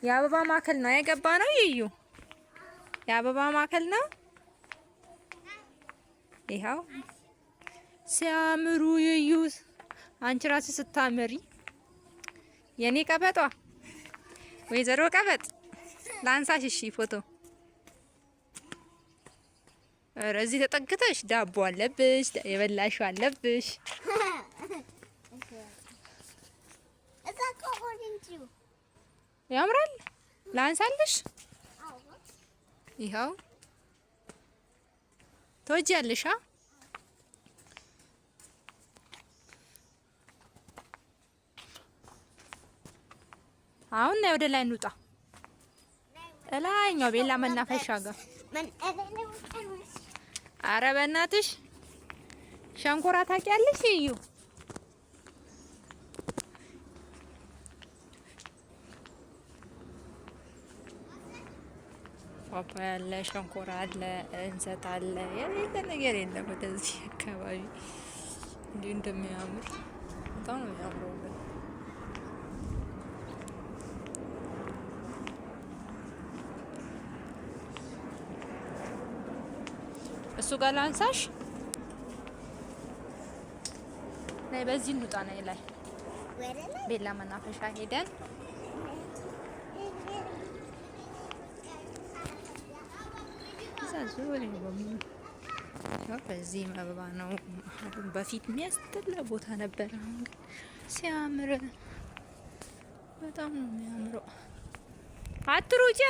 የአበባ ማዕከል ነው የገባ ነው። ይዩ የአበባ ማዕከል ነው። ይኸው ሲያምሩ ይዩ። አንቺ ራስሽ ስታምሪ የኔ ቀበጧ ወይዘሮ ቀበጥ ላንሳሽ። እሺ ፎቶ ኧረ እዚህ ተጠግተሽ ዳቦ አለብሽ፣ የበላሽው አለብሽ። ያምራል። ላንሳልሽ። ይኸው ትወጂያለሽ? አሁን ነይ ወደ ላይ እንውጣ። እላይኛው ቤላ መናፈሻ ጋር። አረ በእናትሽ ሸንኮራ ታውቂያለሽ? እዩ ፓፓያ አለ፣ ሸንኮራ አለ፣ እንሰት አለ፣ የሌለ ነገር የለም። ወደዚህ አካባቢ እንዲሁ እንደሚያምር በጣም ነው የሚያምረው። እሱ ጋር ላንሳሽ። ነይ በዚህ እንውጣ። ነይ ላይ ቤላ መናፈሻ ሄደን እዛ ዙሪያ በሙሉ በዚህ አበባ ነው። በፊት የሚያስጠላ ቦታ ነበር። አሁን ግን ሲያምር በጣም ነው የሚያምረው። አትሩጫ።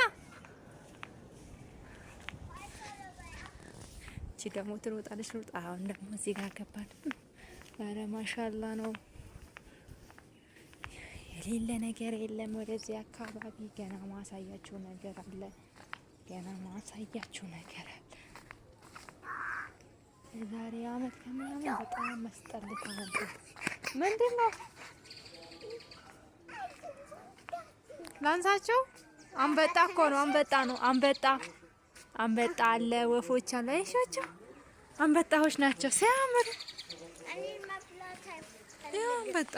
እቺ ደግሞ ትሮጣለች። ሩጣ። አሁን ደግሞ እዚህ ጋር ገባን። ኧረ ማሻላ ነው፣ የሌለ ነገር የለም። ወደዚህ አካባቢ ገና ማሳያችሁ ነገር አለ። ገና ማሳያችሁ ነገር አለ። የዛሬ አመት ከምናምን በጣም መስጠልታ ነበር። ምንድን ነው ላንሳቸው? አንበጣ እኮ ነው። አንበጣ ነው። አንበጣ አንበጣ አለ፣ ወፎች አሉ። አይሻቸው አንበጣዎች ናቸው ሲያምር። ያው አንበጣ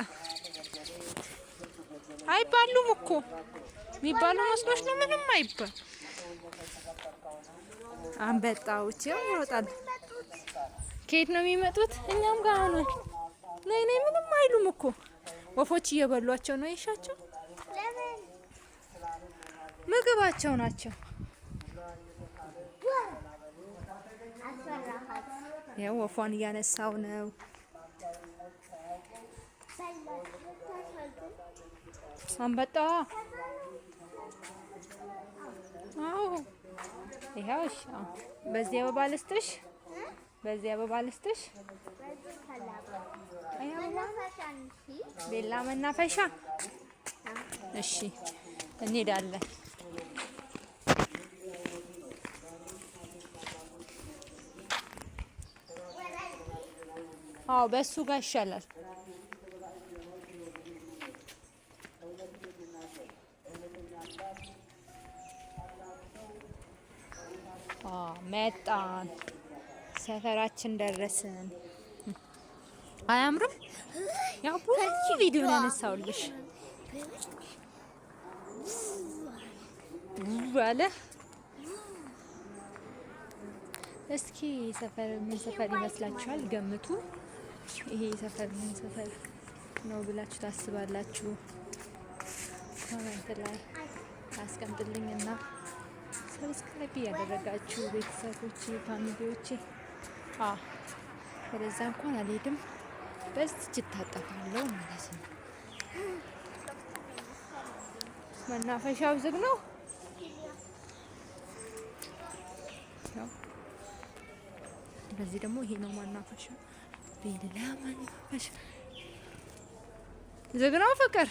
አይባሉም እኮ የሚባሉ መስሎች ነው። ምንም አይባል አንበጣዎች ያው ይሮጣሉ። ከየት ነው የሚመጡት? እኛም ጋር ነው። ነይ ነይ፣ ምንም አይሉም እኮ ወፎች እየበሏቸው ነው። አይሻቸው ምግባቸው ናቸው። ያው ወፏን እያነሳው ነው። አንበጣ አዎ፣ ይኸው። እሺ፣ በዚህ አበባ ልስጥሽ፣ በዚህ አበባ ልስጥሽ። ቤላ መናፈሻ። እሺ፣ እንሄዳለን። አዎ፣ በሱ ጋር ይሻላል። መጣን፣ ሰፈራችን ደረስን። አያምርም? ያው ብዙ ቪዲዮ ነው ያነሳውልሽ አለ። እስኪ ሰፈር ምን ሰፈር ይመስላችኋል? ገምቱ። ይሄ ሰፈር ምን ሰፈር ነው ብላችሁ ታስባላችሁ? Comment ላይ አስቀምጥልኝና subscribe ያደረጋችሁ ቤተሰቦቼ፣ family ዎቼ። ወደዛ እንኳን አልሄድም፣ በዚች እታጠፋለሁ ማለት ነው። መናፈሻው ዝግ ነው። በዚህ ደግሞ ይሄ ነው መናፈሻ፣ ቤላ መናፈሻ ዝግ ነው። ፍቅር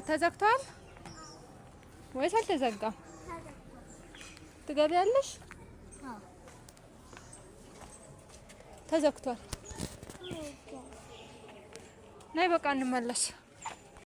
ተዘግቷል ወይስ አልተዘጋም? ትገቢያለሽ? ተዘግቷል። ነይ በቃ እንመለስ።